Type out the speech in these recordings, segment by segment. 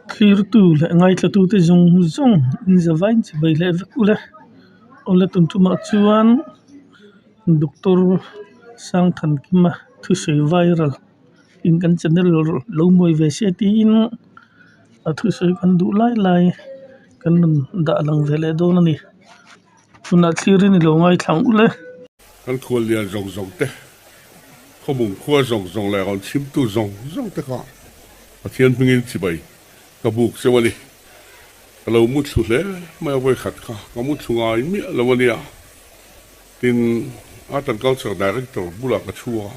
Thlirtu leh ngaithlatute zawng zawng in zavai in chibai leh vek ule. Awle tun tumah chuan Doctor Sangthankima thusawi viral in kan channel lo mawi ve se tiin a thusawi kan duh lai lai kan rawn dah lang ve leh dawn a ni. Tunah thlirin i lo ngaithla ang ule. Kan khuallian zawng zawng te, khawmung khua zawng zawng leh rawn chhimtu zawng zawng te kha Pathian hmingin chibai ka buk cheu a ni. Ka lo muthlu hle mai a vawikhat kha ka muthlu ngai miah lo a nia. Tin, Art and Culture Director bulah ka thu a,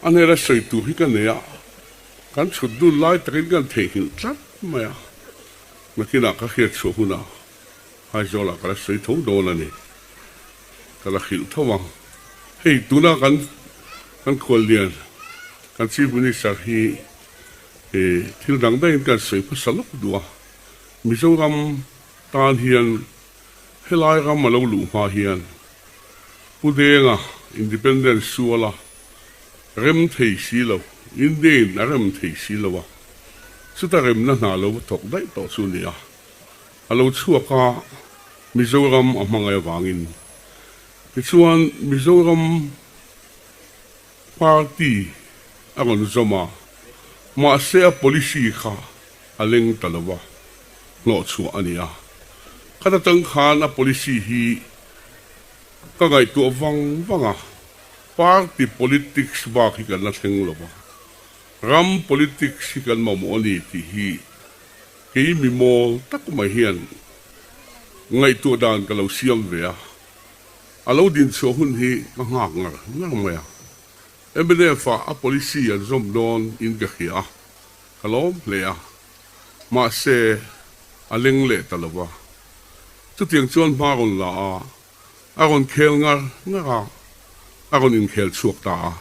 a hnela sawi tur hi ka nei a, kan chhut dun lai takin kan theihnghilh tlat mai a, nakinah ka hriatchhuah hunah Aizawlah ka la sawi tho dawn a ni. Ka la hrilh tho ang. Hei tuna kan kan khuallian kan Chief Minister hi thil dang daihin kan sawi hmasa lawk duh a. Mizoram tan hian helai ram a lo luh hma hian Pu Denga Independence suala rem thei si lo, India in a rem thei si lo a, chuta remna hna lo va thawk daih tawh chu a ni a. A lo chhuak a, Mizoram a hmangaih avangin. Tichuan, Mizoram party a rawn zawm a, mahse a policy kha a leng ta lo va, hnawhchhuah a ni a. Khat atang khan a policy hi ka ngaihtuah vang vang a, party politics bak hi kan la thleng lo va, ram politics hi kan mamawh a ni tih hi Kei mi mawl tak mai hian ngaihtuah dan ka lo siam ve a, a lo din chhuah hun hi ka nghak ngar ngar mai a. Mnf ah a policy an zawm dawn in ka hria a, ka lawm hle a. Mahse, a leng leh ta lo va. Chutiang chuan hma rawn la a, a rawn khel ngar ngar a, a rawn inkhel chhuak ta a.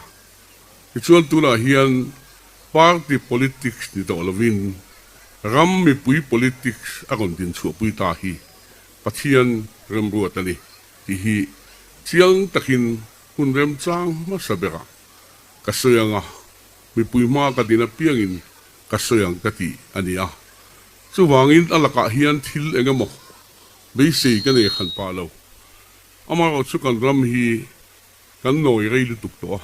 Tichuan tunah hian Party politics ni tawh lovin ram mipui politics a rawn din chhuahpui ta hi Pathian remruat a ni tih hi chiang takin hun remchang hmasa berah ka sawi ang a, mipui hma ka din apiangin ka sawi ang ka tih a ni a. Chuvangin a lakah hian thil eng emaw beisei ka nei hran pah lo. Amaherawhchu kan ram hi kan nawi rei lutuk tawh a,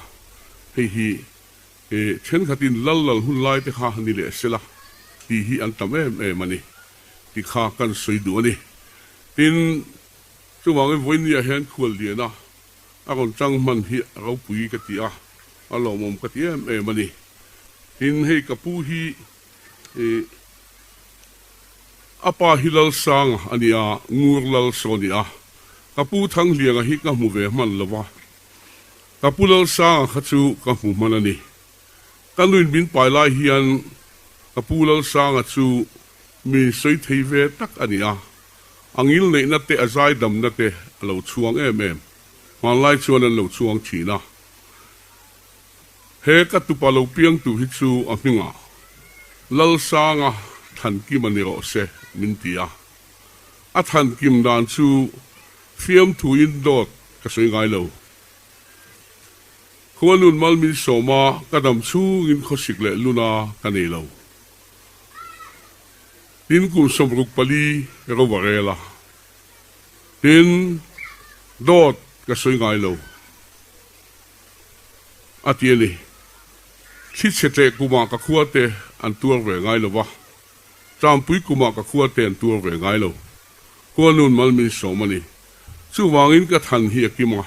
hei hi E, thenkhatin lal lal hun lai te kha ni leh sela tih hi an tam em em a ni tih kha kan sawi duh a ni. Tin, chuvangin vawinia hian khualliana a rawn chang hman hi a ropui ka ti a, a lawmawm ka ti em em a ni. Tin, hei ka pu hi e, a pa hi Lalsanga a ni a, Ngur Lalsaw a ni a, ka pu Thanghlianga hi ka hmu ve hman lo va, Ka pu Lalsanga kha chu ka hmu hman a ni. Ka nuin min pai lai hian ka pu Lalsanga chu mi sawi thei ve tak a ni a, a ngil neihna te a zaidamna te a lo chhuang em em. Hmanlai chuan an lo chhuang thin a. He ka tupa lo piang tur hi chu a hmingah Lalsanga Thankima ni rawh se min ti a. A thankim dan chu Fiamthuin dawt ka sawi ngai lo. Khua nun mal min sawm a, ka dam chhungin khawsik leh luna ka nei lo. Tin kum 64 ro va rel a. Tin, dawt ka sawi ngai lo a ti a ni. Thli chhe tleh kumah ka khua te an tuar ve ngai lo va, Tlampui kumah ka khua te an tuar ve ngai lo. Khuanun mal min sawm a ni. Chuvangin ka than hi a kim a.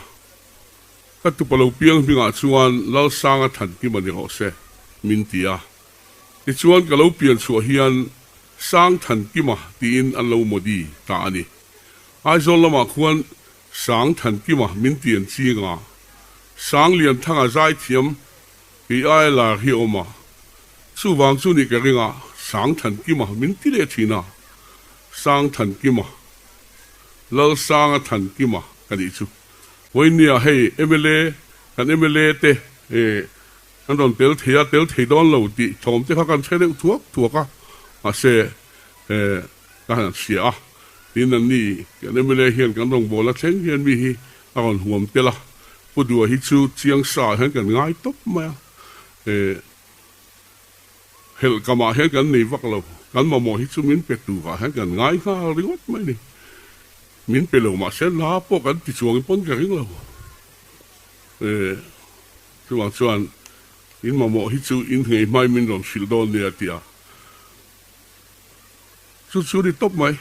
Ka tupa lo piang hmingah chuan Lalsanga than kim a ni rawh se, min ti a. Tichuan ka lo pian chhuah hian Sang than kima tiin an lo modi ta a ni. Aizawl lamah khuan Sang than kima min ti an ching a. Sang Lianthanga zaithiam kei aia lar hi a awm a. Chuvang chu nih ka ring a, Sang than kima min ti leh thin a. Sang Thankima, Lalsanga Thankima ka nih chu. Vawinia hei mla, kan mla te an rawn tel thei a, tel thei dawn lo tih thawm te kha kan hre deuh thuak thuak a, mahse ka han hria a, tin an ni kan mla hian kan rawngbawlna thleng hian mi hi a rawn huam tel a, Pu Dua hi chu chiang sa ah hian kan ngai tawp mai a. Helh kamah hian kan nei vak lo, kan mamawh hi chu min pe turah hian kan ngai nghal ringawt mai a ni. Min pe lo mahse la pawh kan ti chuang pawn ka ring lo. E, chuvang chuan in mamawh hi chu in nghei hmai min rawn hrilh dawn nia ti a. Chu chu ni tawp mai.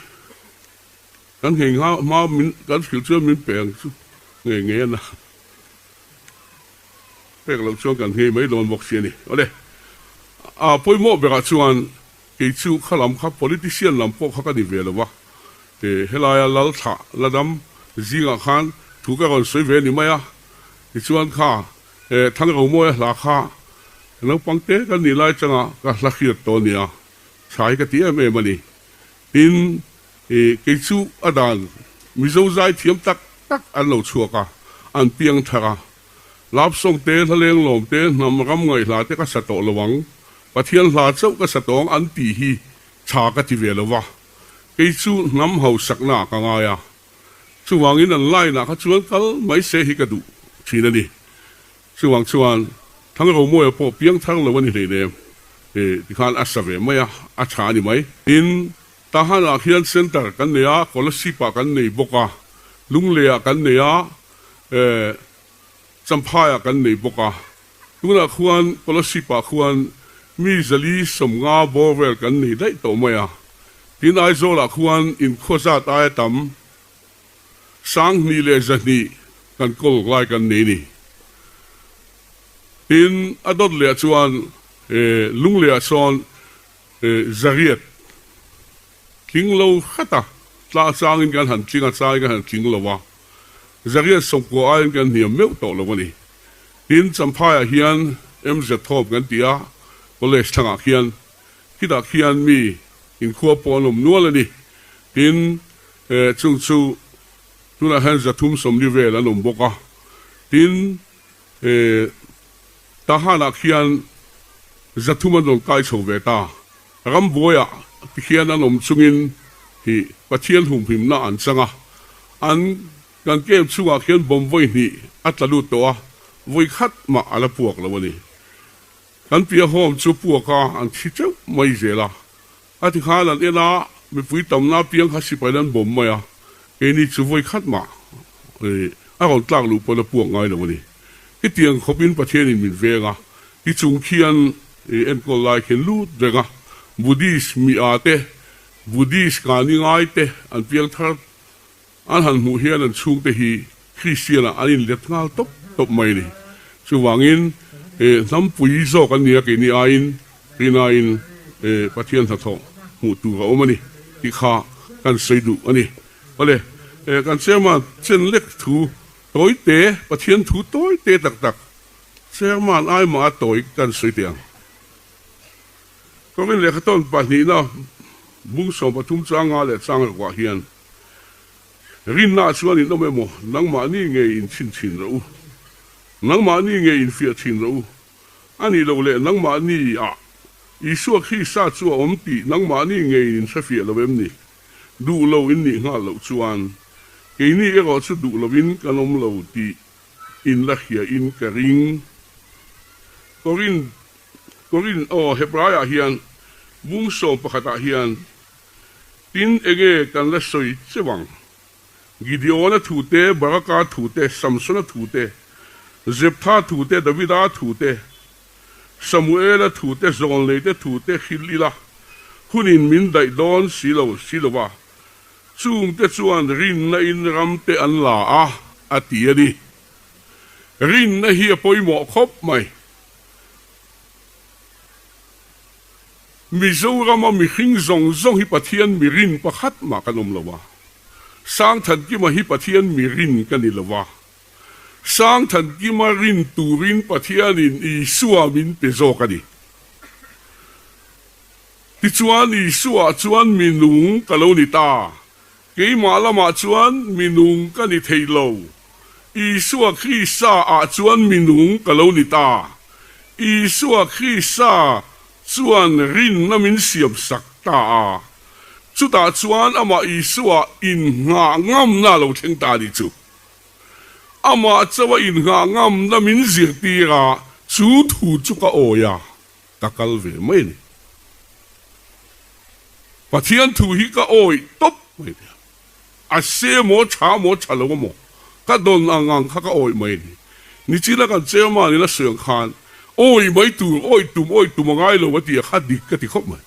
Kan nghei hma min kan hrilh chuan min pe ang chu ngei ngei a na. Pek loh chuan kan nghei mai dawn bawk si a ni. Awle, a pawimawh berah chuan kei chu kha lam kha politician lam pawh kha ka ni ve lo va, e helaia lal thlah la dam zingah khan thu ka rawn sawi ve a ni mai a, tichuan kha e Thangromawia hla kha naupang te kan nih lai changa ka hla hriat tawh a nia, chhai ka ti em em a ni. Tin, e kei chu a dan Mizo zai thiam tak tak an lo chhuak a, an piang thar a. Love song te, hla lenglawm te, hnam ram ngaihhla te ka sa tawh lo ang, Pathian hla chauh ka sa tawh ang an tih hi tha ka ti ve lo va. Kei chu hnam hausakna ah ka ngai a. Chuvangin an line ah kha chuan kal mai se hi ka duh thin a ni. Chuvang chuan Thangromawia pawh piang thar lo a ni hleinem tikhan a sa ve mai a, a tha a ni mai. Tin, Tahan-ah khian centre kan nei a, Kolasib-ah kan nei bawk a, Lunglei-ah kan nei a, Champhai-ah kan nei bawk a. Tunah khuan Kolasib-ah khuan mi zali 50 bawr vel kan nei daih tawh mai a. Tin, Aizawl-ah khuan inkhua zat aia tam 2100 kan kawl lai kan nei ni. Tin, a dawt leh chuan Lunglei-ah sawn 800 tling lo hret a, tla changin kan han tling a, changin kan han tling lo a, 890 aiin kan hniam meuh tawh lo a ni. Tin, Champhaiah hian MZ Home kan ti a, college thlangah khian, khitah khian mi inkhua pawh an awm nual a ni. Tin, chung chu tunah hian 340 vel an awm bawk a. Tin, Tahanah khian 300 an rawn kai chho ve ta. Rambuaiah ti khian an awm chungin hi Pathian humhimna an chang a. An kan camp chhungah khian bomb vawi hnih a tla lut tawh a, vawi khat mah a la puak lo a ni. Kan piah home chu puak a, an thi teuh mai zel a. A ti khan an en a, mipui tamna apiang kha sipai an bawm mai a, keini chu vawi khat mah a rawn tlak luh pawn a puak ngai lo a ni. Hetiang khawpin Pathianin min veng a, ti chung khian enkawl lai khian lut reng a, Buddhist mi a te, Buddhist ka ni ngai te an piang thar An han hmuh hian an chhungte hi Kristianah an inlet nghal tawp tawp mai a ni. Chuvangin hnampui zawk an ni a, keini aiin rinaiin Pathian hnathawh hmuh tur a awm a ni tih kha kan sawi duh a ni. Awle, kan Chairman chen lek thu tawi te, Pathian thu tawi te tak tak Chairman ai mah a tawi kan sawi teh ang. Korin lehkhatawn pahnihna bung 13 chang nga leh chang rukah hian Rinna chuan in awm emaw, nangmahni ngei in chhin thin rawh u. Nangmahni ngei in fiah thin rawh u. A nih loh leh nangmahni ah Isua Krista chu a awm tih nangmahni ngei in hre fiah lo em ni? Duh lo in nih nghal loh chuan keini erawh chu duh lovin kan awm lo tih in la hria in ka ring. Korin, Korin, aw, Hebraiah hian bung 11 ah hian Tin, enge kan la sawi cheu ang? Gideona thu te, Baraka thu te, Samsona thu te, Jeptha thu te, Davida thu te, Samuela thu te, Zawnleite thu te hrilh ila, hunin min daih dawn si lo si lo va, chungte chuan rinna in ram te an la a, a ti a ni. Rinna hi a pawimawh khawp mai. Mizorama mihring zawng zawng hi Pathian mirin pakhat mah kan awm lo a, Sangthankima hi Pathian mirin ka ni lo a, Sangthankima rin turin Pathianin Isua min pe zawk a ni. Tichuan Isua chuan mi nung ka lo ni ta, keimah lamah chuan mi nung ka ni thei lo, Isua Krista ah chuan mi nung ka lo ni ta. Isua Krista chuan rinna min siam sak ta a, chutah chuan amah Isua innghah ngamna a lo thleng ta a nih chu. Amah chauha innghah ngamna min zirtir a, chu thu chu ka awi a, ka kal ve mai a ni. Pathian thu hi ka awih tawp mai nia. A se maw tha maw tha lo amaw ka dawn ang ang kha ka awih mai a ni. Nichina kan chairman in a sawi ang khan awih mai tur awih tum awih tum a ngai lo a ti a kha dik ka ti khawp mai.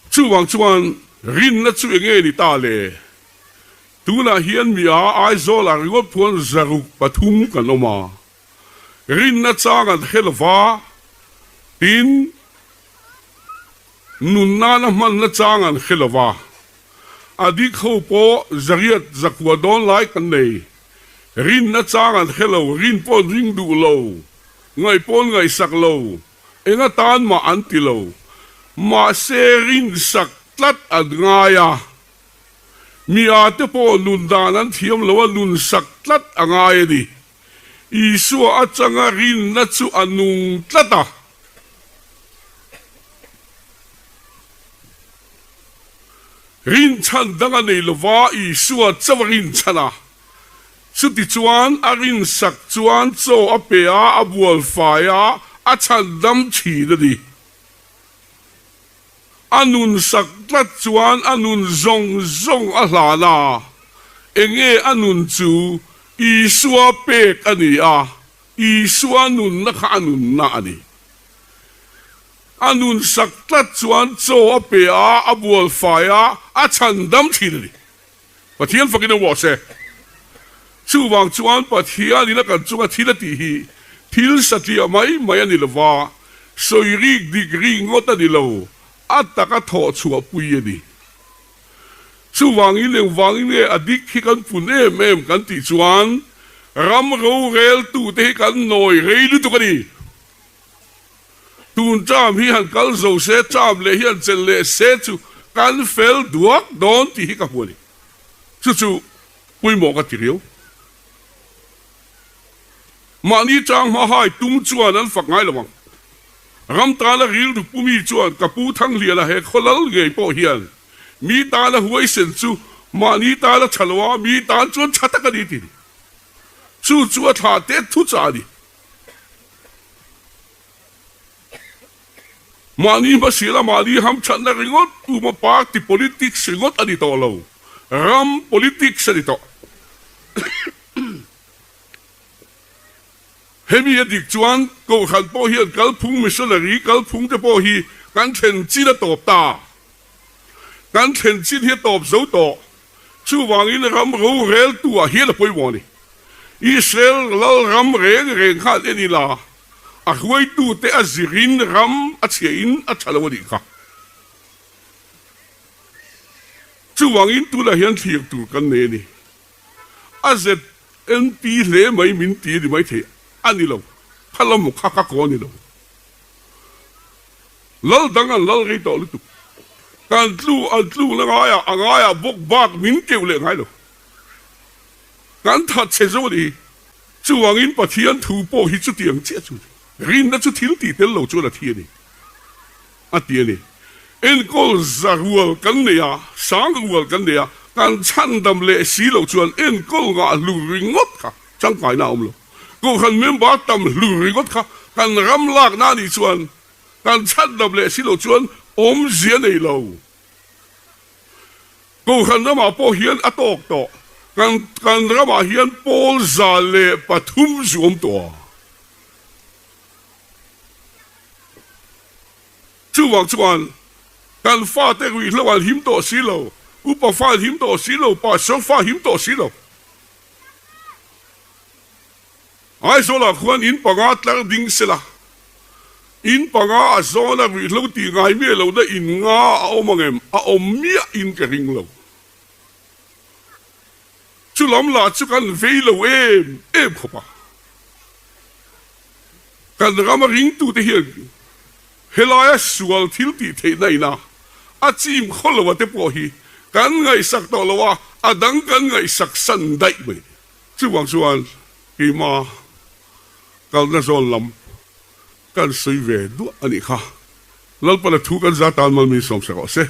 Chuvang chuan rinna chu enge ni ta le? Tunah hian mi a Aizawl ah ringawt phuan 603 kan awm a, rinna chang an hre lova, tin nun nana hmanna chang an hre lova, a dik ho pawh 809 dawn lai kan nei, rinna chang an hre lo, rin pawh an ring duh lo, ngaih pawh an ngaihsak lo. Eng atan mah an ti lo. Mahse rinsak tlat an ngai a. Mi a te pawh nun dan an thiam lo a nunsak tlat a ngai a ni. Isua atanga rinna chu a nung tlat a. Rinchhan dang a nei lova Isua chauh a rinchhan a. Chutichuan, a rinsak chuan chaw a pe a, a bual fai a, a chhan dam thin a ni. A nunsak tlat chuan a nun zawng zawng a hlan a, enge a nun chu Isua pek a ni a, Isua nunna kha a nunna a ni. A nunsak tlat chuan chaw a pe a, a bual fai a, a chhan dam thin a ni. Pathian fakin a uah se. Chuvang chuan Pathianin a kan chunga thil a tih hi thil satliah mai mai a ni lova, sawi rik dik rik ngawt a ni lo, a taka thawh chhuah pui a ni. Chuvangin engvangin nge a dik hi kan pun em em kan tih chuan ram roreltute hi kan nawi rei lutuk a ni. Tun term hi han kal zo se, term leh hi han chelh leh se chu kan fel duak dawn tih hi ka hmu a ni. Chu chu pawimawh ka ti riau. Mahni chang hma hai tum chuan an fak ngai lo ang. Ram tana rilru pumi chuan ka pu Thangliana he khawlal ngei pawh hian mi tana huaisen chu mahni tana tha lo a, mi tan chuan tha tak a ni ti ni. Chu chu a thlah teh thu chah a ni. Mahni hmasiala mahni hamthatna ringawt tuma party politics ringawt a ni tawh lo, ram politics a ni tawh. Hemi a dik chuan Kohhran pawh hian kalphung missionary kalphung te pawh hi kan thlen chin a tawp ta. Kan thlen chin hi a tawp zo tawh. Chuvangin ram roreltu ah hian a pawimawh a ni. Israel lal ram reng reng kha an en ila, a hruaitute a zirin ram a chhia in a tha lo a nih kha. Chuvangin tunah hian thlir tur kan nei a ni. A ZNP hle mai min ti a ni maithei a ni lo, kha lam kha ka kaw a ni lo. Lal dang an lal rei tawh lutuk. Kan tlu an tluk na ngaiah a ngaiah bawk bak min keuh leh ngai lo. Kan that chhe zo a ni. Chuvangin Pathian thu pawh hi chutiang chiah chu a ni. Rinna chu thil tih tel lo chuan a thi a ni. A ti a ni. Enkawl za rual kan nei a, sang rual kan nei a, kan chhandam leh si loh chuan enkawl ngah hlur ringawt kha tangkaina a awm lo. Kohhran member tam hlur ringawt kha kan ram lakna a nih chuan kan chhandam leh si loh chuan awmzia nei lo. Kohhran ramah pawh hian a tawk tawh. Kan kan ramah hian pawl 103 zu awm tawh a. Chuvang chuan kan fate ruihhlo an him tawh si lo, upa fa an him tawh si lo, pastor fa him tawh si lo. Aizawlah khuan in panga tlar ding sela, in panga a zawn a ruihhlo tih ngai miah lohna in nga a awm ang em? A awm miah in ka ring lo. Chu lam lah chu kan vei lo em em khawp a. Kan rama ringtute hian helaia sual thil tih theihna ina a chim khaw lo a te pawh hi kan ngaihsak tawh lo a, a dang kan ngaihsak san daih mai. Chuvang chuan keima kalna zawn lam kan sawi ve duah a nih kha. Lalpana thu kan za tan mal min sawm se rawh se.